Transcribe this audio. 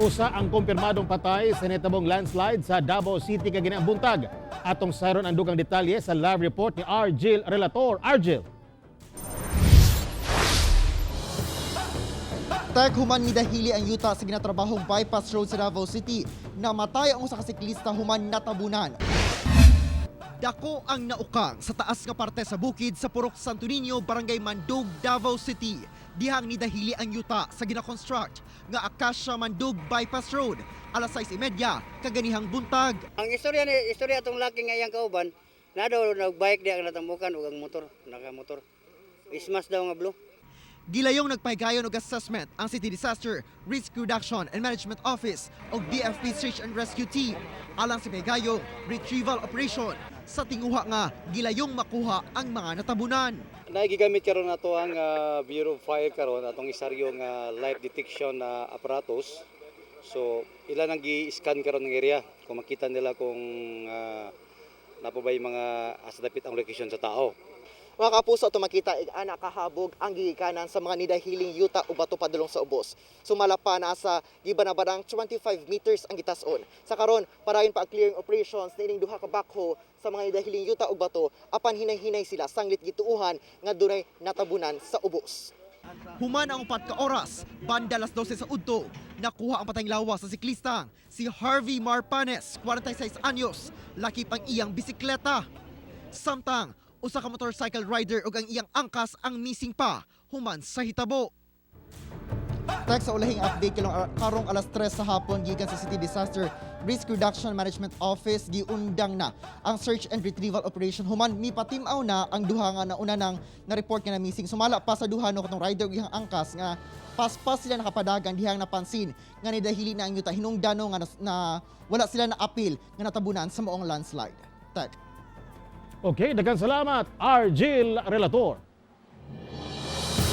Usa ang kumpirmadong patay sa nahitabong landslide sa Davao City kaginaang buntag. Atong sayron ang dugang detalye sa live report ni Argil Relator. Argil. Tek, human midahili ang yuta sa ginatrabahong bypass road sa Davao City. Namatay ang usa ka siklista human natabunan. Dako ang naukang sa taas nga parte sa bukid sa Purok Santo Niño, Barangay Mandug, Davao City. Dihang nidahili ang yuta sa ginaconstruct nga Acacia Mandug Bypass Road alas 6:30 kaganihang buntag. Ang istorya ni istorya atong laki nga iyang kauban, na daw nagbike di ang natambukan ug ang motor, nakamotor. Ismas daw nga blue. Gilayong nagpahigayon og assessment ang City Disaster Risk Reduction and Management Office og BFP Search and Rescue Team alang sa pahigayong retrieval operation sa tinguha nga gilayong makuha ang mga natabunan. Nagigamit karon nato ang Bureau of Fire karon atong isaryo nga life detection na apparatus. So ilan ang gi-scan karon ng area kung makita nila kung naa pa ba yung mga asa dapit ang location sa tao. Mga kapuso, ato makita ana kahabog ang gigikanan sa mga nidahiling yuta o bato padulong sa ubos. Sumala pa nasa gibanabarang 25 meters ang gitason. Sa karon, parayon pa ang clearing operations niining duha ka backhoe sa mga nidahiling yuta ug bato apan hinay-hinay sila sanglit gituuhan nga dunay natabunan sa ubos. Human ang 4 ka oras, banda alas 12 sa udto, nakuha ang patayng lawas sa siklistang si Harvey Marpanes, 46 anyos, lakip ang iyang bisikleta. Samtang, usa ka motorcycle rider ug ang iyang angkas ang missing pa human sa hitabo. Tek, sa ulahing update karong alas 3 sa hapon gikan sa City Disaster Risk Reduction Management Office, giundang na ang search and retrieval operation human mipatim-aw na ang duha nga nauna nang na-report nga na missing. Sumala pa sa duha no, katong rider ug iyang angkas nga paspas sila nakapadagan dihang napansin nga nidahili na ang yuta, hinungdano nga na wala sila na apil nga natabunan sa maong landslide. Tek. Okay, daghang salamat, Argil Relator.